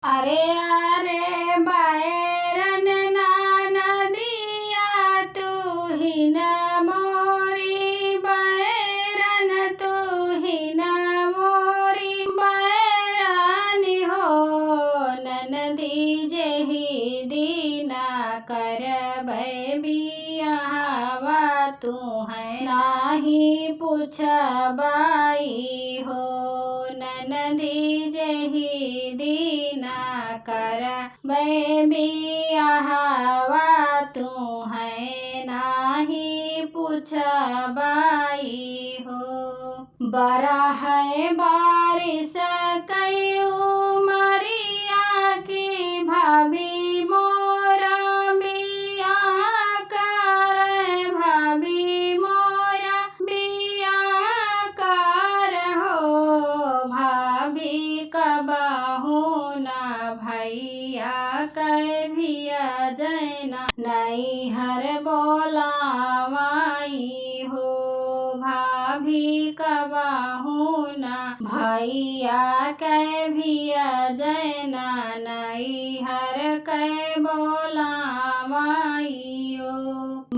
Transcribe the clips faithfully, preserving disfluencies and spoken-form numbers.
अरे, अरे, बैरन ननदिया, तू ही न मोरी बैरन, तू ही न मोरी बैरन हो। ननदी जेही दिना करबै बियाहवा, तू है नाही पुछबाई हो। ननदी जेही दिना करबै बियाहवा, तू है नाही पुछबाई हो। बरहै बारिस कई उमरिया की भाभी मोरा बियाह कर, भाभी मोरा बियाह कर हो। भाभी कबहू ना भैया कै भियजैना नैहर बोलावाई हो। भाभी कबहू ना भैया कै भियजैना नैहर कै बोलावाई हो।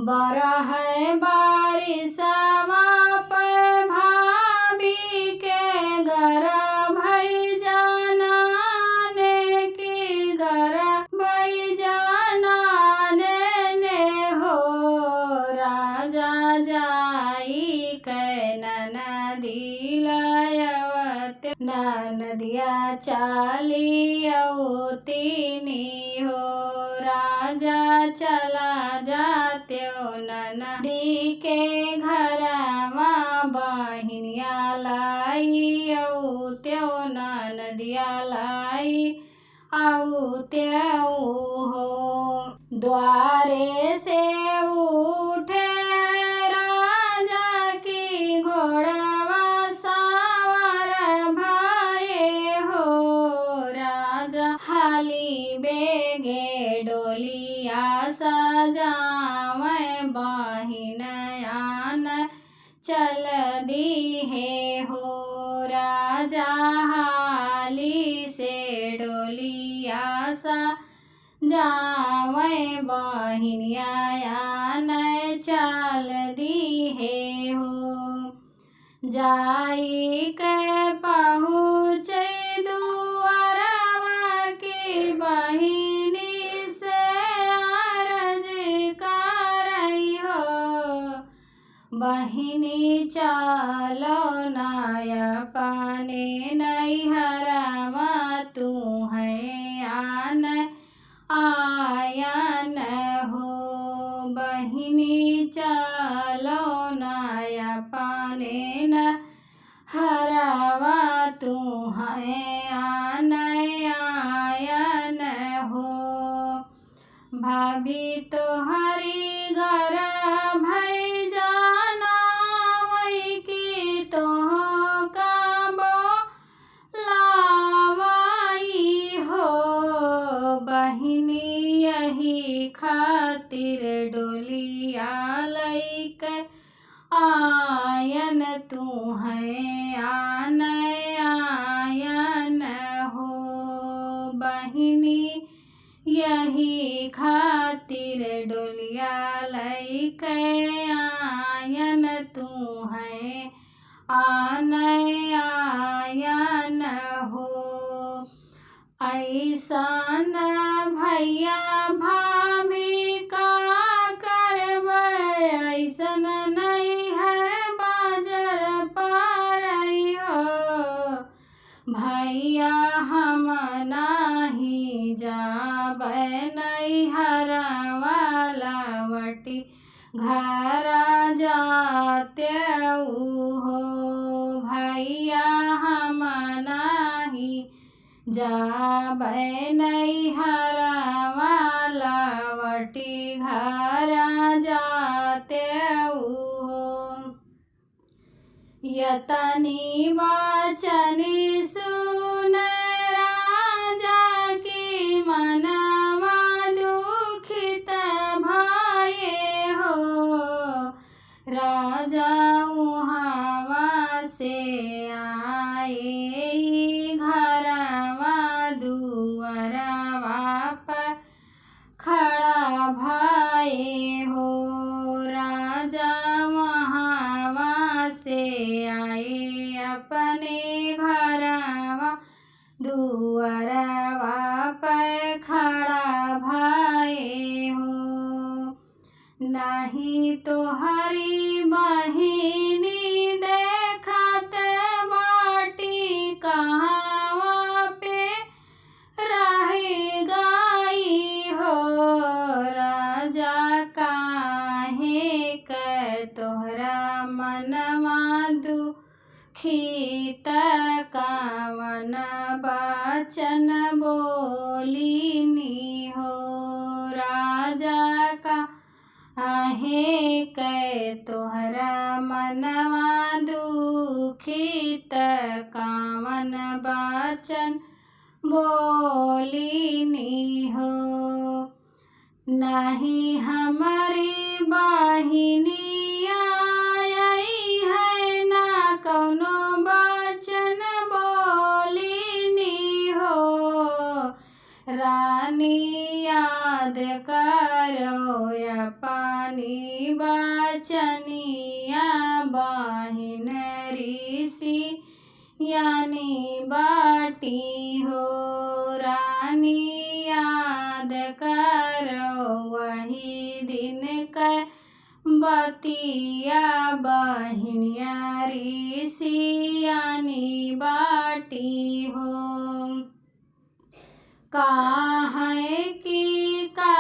बरहै बारिसवा पे भाभी के घर भई जनाने की घर भई जनाने ने हो। राजा जाई कै ननदी लायवत ननदिया चाली अउतिनी हो। राजा चला जात्यो ननदी के घरमा बहिनिया लाई अउत्यो ननदिया लाई अउत्यो हो। द्वारे से उठे राजा की घोड़वा सावर भाए हो। राजा हाली बेगे डोलिया सजावै बहिन आन चल दिहे हो। राजा हाली से डोलिया सजावै बहिनिया आन चल दिहे हो। जाई के पहुँचे दुआरवा की बहिनी से अरज करई हो। बहिनी चलो ना अपने नैहरवा, तू है आन आयन हो। बहिनी चलो ना अपने नैहरवा, तू है आन आयन हो। भाभी तोहरी घर भई जनावै की तोहका बोलावै हो। बहिनी यही खातिर डोलिया लैके आयन, तू है आन आयन हो। बहिनी यही खातिर डोलिया लैके आयन, तू है आन आयन हो। ऐसन भैया भाभी का करबै, ऐसन नैहर बाजर परई हो। भैया हम नाही जाबै नैहरवा लवटी घर जात्यो हो। भैया हम नाही जाबै नैहरवा लवटी घर जात्यो हो। यतनी वचनी सुन राजा की मनवा दुखित भए हो। राजा उहवा से आए घरवा दुआ दुअरवा पे खड़ा भए हो। नाही तोहरी बहिनी देखत बाटी, कहाँवा पे रहि गई हो। राजा काहे के तोहरा मनवा दुखी, त कवन बचन बोलिनी हो। राजा काहे के तोहरा मनवा दुखी, त कवन बचन बोलिनी हो। नाही हमरी बहिनिया अइहै, ना कउनो बचन बोलिनी हो। रानी याद करो अपनी बचनिया, बहिन ऋषि यानी बाटी हो। रानी याद करो वही दिन के बतिया, बहिनिया ऋषि यानी बाटी हो। काहे कि का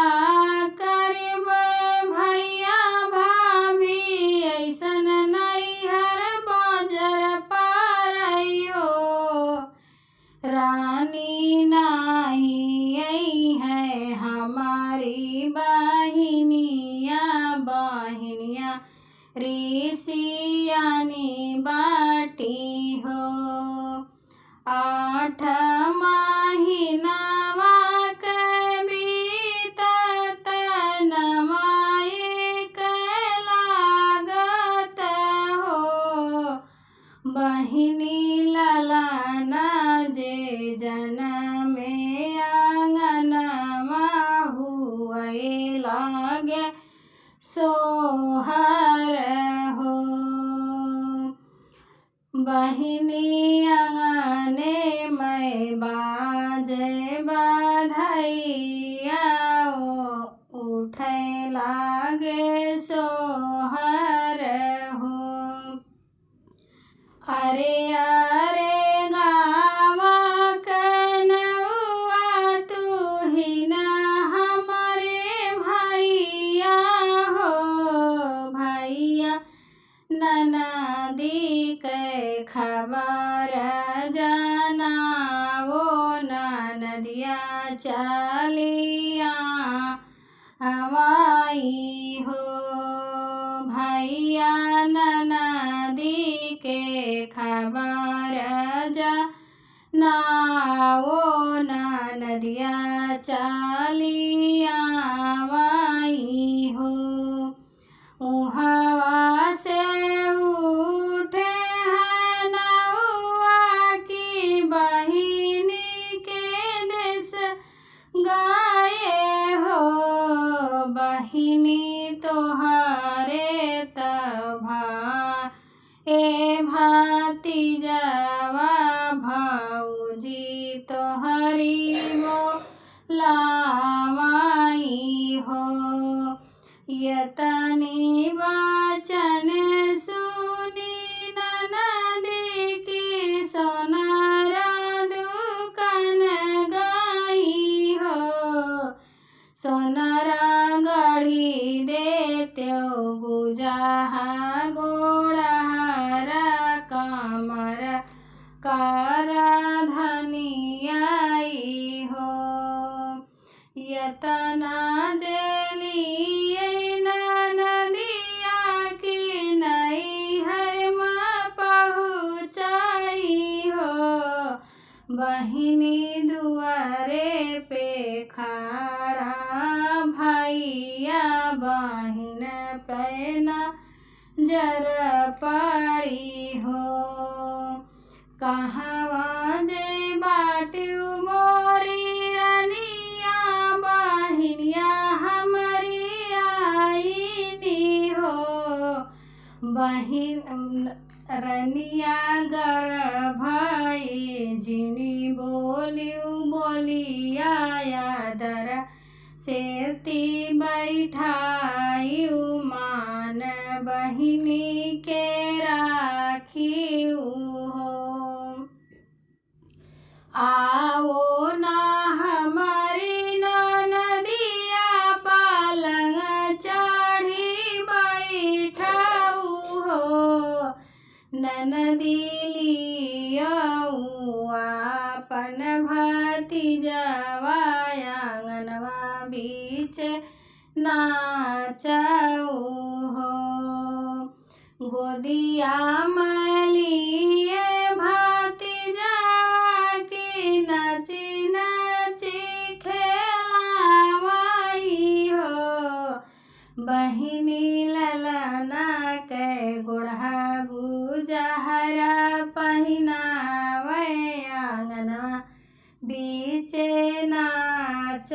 करबे भैया भाभी, अइसन नैहर बजर परई हो। रानी नाही अइहै हमरी बहिनिया, बहिनिया ऋषि यानी बाटी हो। आठ महीनवा के बीतत नवा एक लागत हो। बहिनी ललना जे जनमे आंगनमा हुए लागे सोहर हो। बहिनी आंगने में बाजे बधैया ओ, उठे लागे सोहर हो। अरे अरे गावा के नउआ तू ही ना हमरे भैया हो, भैया ननदी के खबर जनाओ, ननदिया चलिया आवाई हो। भैया ननदी के खबर जनाओ, ननदिया चलिया आवाई हो। उहवा से उठे है नउआ की बहिनी के देश गए हो। बहिनी तोहरे तभा ए भतीजवा भौजी तोहरी बोलावाई हो। यतनी वचन सुनी ननदी की सोनारा दुकान गई हो। सोनरा गढ़ी देत्यो गुजहा गोड़हरा कमर कर धनियाई हो। यतना जेलिए ननदिया की नैहर मा पहुँचाई हो। बहिनी दुआरे पे खड़ा भैया बहिन पे नजर पड़ी हो। कहवा जे बाटिउ मोरी रनिया बहिनिया हमरी आईनी हो। बहिन रनिया गर्भई जिनी बोलिउ बोलिया आदर सेती बैठाइउ मान बहिनी के राखिउ हो। आओ ना हमारी ननदिया पलंग चढ़ी बैठउ हो। ननदी लियउ आपन भतीजवा आंगनवा बीच नाचउ हो। गोदिया में लिए भतीजवा की नाची नाची खेलावइ हो। बहिनी ललना के गोड़हा गुजहरा पहिनावइ आंगनवा बीचे नाच